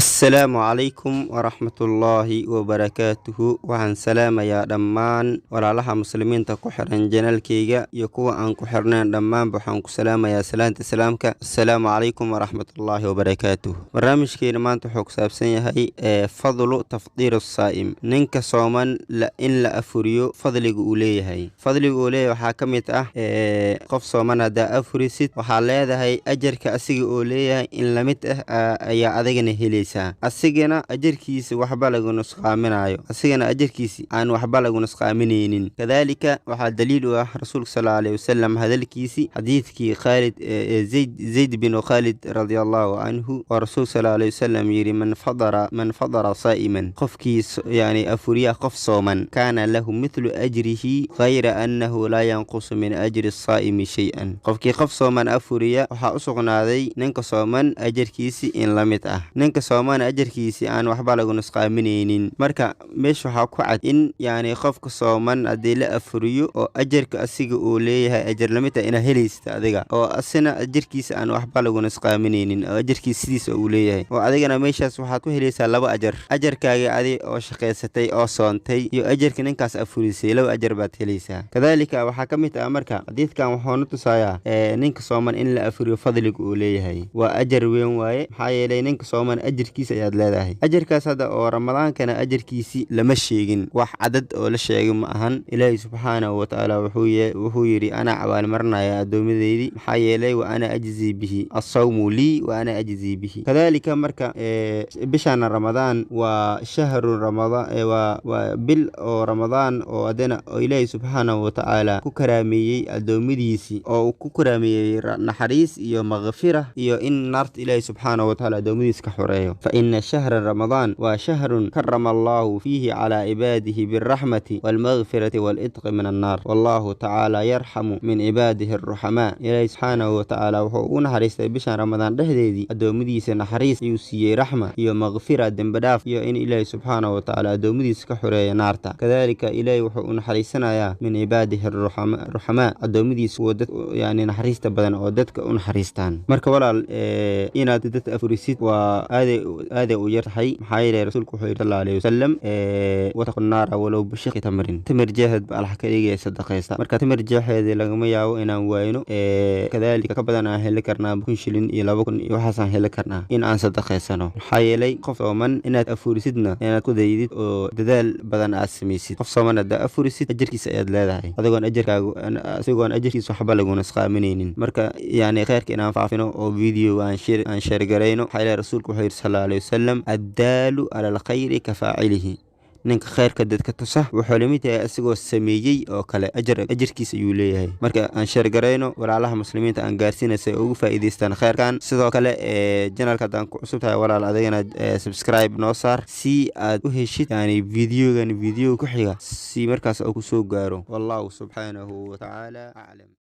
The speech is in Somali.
Asalaamu calaykum waraxmatullaahi wabarakaatuhu. Waxaan salaamayaa dhammaan walaalaha Muslimiinta ku xiran channelkayga iyo kuwa aan ku xirnayn. Dhammaanba waxaan ku salaamayaa salaanta Islaamka. Asalaamu calaykum waraxmatullaahi wabarakaatuh. Barnaamijkeena maanta wuxuu ku saabsan yahay fadlu tafdiir saa'im, ninka sooman in la afuriyo fadliga uu leeyahay. Fadliga uu leeyahay waxaa ka mid ah qof sooman haddaa afurisid, waxaa leedahay ajarka asiga oo leeyahay in lamid ah ayaa adigana helaysaa. Asigana ajarkiisa waxba lagu nusqaaminayo, asigana ajarkiisi aan waxba lagu nusqaaminaynin. Kadaalika waxaa daliil u ah Rasuulka sal alayhi wasalam hadalkiisi, xadiidkii Khaalid Zayd bin Khaalid radiallahu canhu, oo Rasuulka sal alayhi wasalam yidhi: Man fadara saa'iman, qofkii yani afuriya qof sooman, kaana lahu mithlu ajrihi ghayra annahu laa yanqusu min ajri saa'imi shay-an. Qofkii qof sooman afuriya, waxaa u sugnaaday ninka sooman ajarkiisi in la mid ah, ninka sooman ajarkiisi aan waxba lagu nusqaaminaynin. Marka meesha waxaa ku cad in yani qofka sooman haddii la afuriyo oo ajarka asiga uu leeyahay ajar lamid ah inaa helaysta adiga, oo asina ajarkiisa aan waxba lagu nusqaaminaynin, oo ajarkiisa sidiisa uu leeyahay, oo adigana meeshaas waxaad ku helaysaa laba ajar: ajarkaaga adi oo shaqaysatay oo soontay iyo ajarka ninkaas afurisay. Laba ajar baad helaysaa. Kadaalika waxaa ka mid ah, marka xadiidkan wuxuuna tusayaa ninka sooman in la afuriyo fadliga uu leeyahay waa ajar weyn waaye. Maxaa yeelay ninka sooman ajarkiisa ayaad leedahay. Ajarkaas hadda oo Ramadaankana ajarkiisi lama sheegin, wax cadad oo la sheegay ma ahan. Ilaahay subxaanahu watacaala wuxuu yidhi: "Anaa abaalmarinaya addoomadeydii." Maxaa yeelay wa ana ajzii bihi, assawmu lii wa ana ajzii bihi. Kadaalika marka bishana Ramadaan waa shahru Ramadaan, waa bil oo Ramadaan oo adana oo Ilaahay subxaanahu watacaala ku karaameeyey addoommadiisii, oo uu ku karaameeyey naxariis iyo makfira iyo in naarta Ilaahay subxaanahu watacaala addoommadiisa ka xoreeyo. Fa ina shahra Ramadaan waa shahrun karama Allahu fiihi calaa cibaadihi biraxmati waalmakfirati waalidqi min annaar, wallahu tacaala yarxamu min cibaadihi aruxamaa. Ilaahay subxaanahu watacaala wuxuu ugu naxariistay bishan Ramadaan dhexdeedii addoommadiisa, naxariis ayuu siiyey, raxma iyo makfira, dembidhaaf, iyo in Ilaahay subxaanahu watacaala addoommadiisa ka xoreeya naarta. Kadaalika Ilaahay wuxuu u naxariisanayaa min cibaadihi aruxamaa, addoommadiisa kuwa dad yani naxariista badan oo dadka u naxariistaan. Marka walaal, inaad dad afurisid waa aaday aaday u yar tahay. Maxaa yeelay Rasuulku wuxuu yidhi sal alayhi wasalam: "Wataqu naara walow bishiqi tamrin." Timir jeexeed ba Allah ka dhigaya sadaqaysta. Marka timir jeexeedii lagama yaabo inaan waayno. Kadaalika ka badan aan heli karnaa, 1000 shilin iyo 2000 iyo waxaasaan heli karnaa in aan sadaqaysano. Maxaa yeelay qof sooman inaad afurisidna inaad ku daydid oo dadaal badan aad samaysid. Qof sooman haddaa afurisid, ajarkiisa ayaad leedahay, adigoon ajarkaagu asigoon ajarkiisa waxba laguna isqaaminaynin. Marka yani kheyrka inaan faafino oo video aan share garayno. Maxaa yeelay Rasuulku wuxuu yidhi sal alayhi wasalam: "Addaalu cala alkhayri ka faacilihi." Ninka kheyrka dadka tusa wuxuu lamid yahay isagoo sameeyey oo kale, ajarkiis ayuu leeyahay. Marka aan share garayno, walaalaha Muslimiinta aan gaarsiinaysa ay ugu faa'iidaystaan kheyrkan. Sidoo kale channelka haddaan ku cusub tahay walaal, adigana subscribe noo saar si aad u heshid yani videogan video ku xiga, si markaas uu kusoo gaaro. Wallahu subxaanahu watacaala aclam.